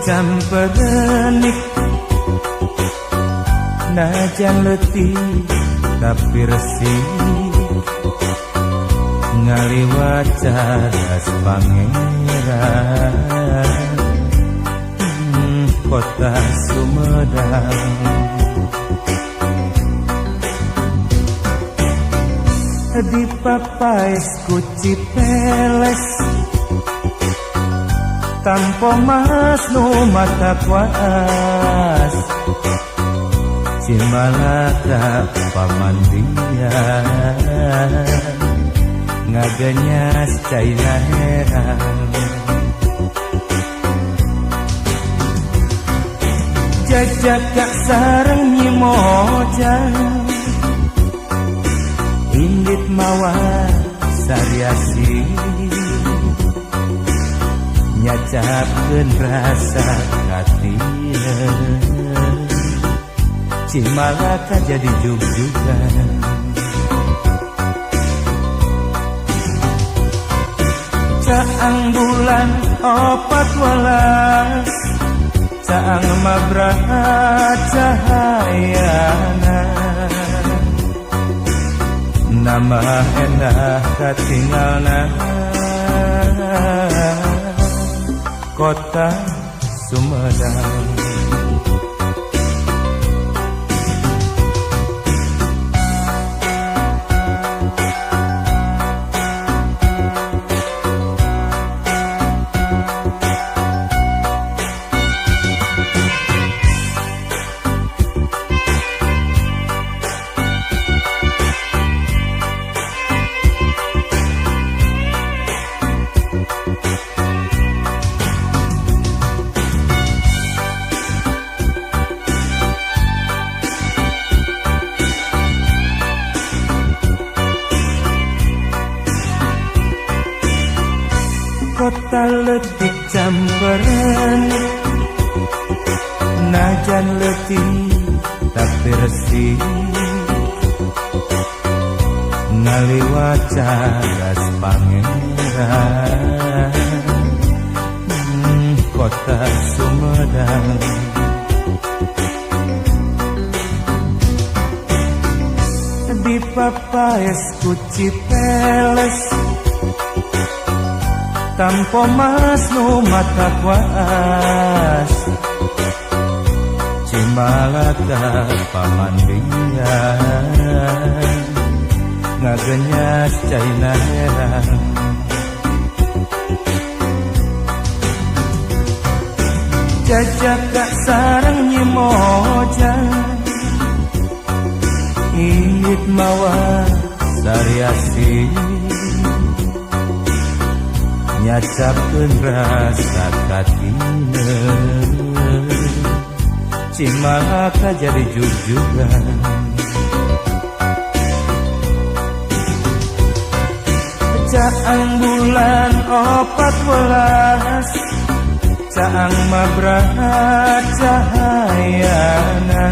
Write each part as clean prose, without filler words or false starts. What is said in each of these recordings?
camperenik najan leutik tapi resik ngaliwat cadas pangeran kota Sumedang. Di papaes ku Cipeles tampo mas nu mata kuas Cimalaka pamandian ngagenyas caina herang jajak sareng Nyi Moja indit mawa sariasi nyacapkeun rasa katina Cimalaka jadi jugjugan. Caang bulan 14 caang mabraha cahayana nama endah katingalna kota Sumedang. Kota leutik camperenik najan leutik tapi resik ngaliwat cadas pangeran kota Sumedang. Di papaes ku Cipeles tampo mas nu mata kuas Cimalaka pamandian ngagenyas caina herang jajak sareng Nyi Moja indit mawa sariasi nyacapkeun rasa katina Cimalaka jadi jugjugan. Caang bulan 14 caang mabraha cahayana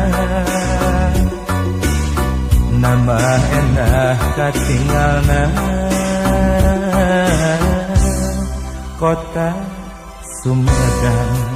nama endah katingalna kota Sumedang.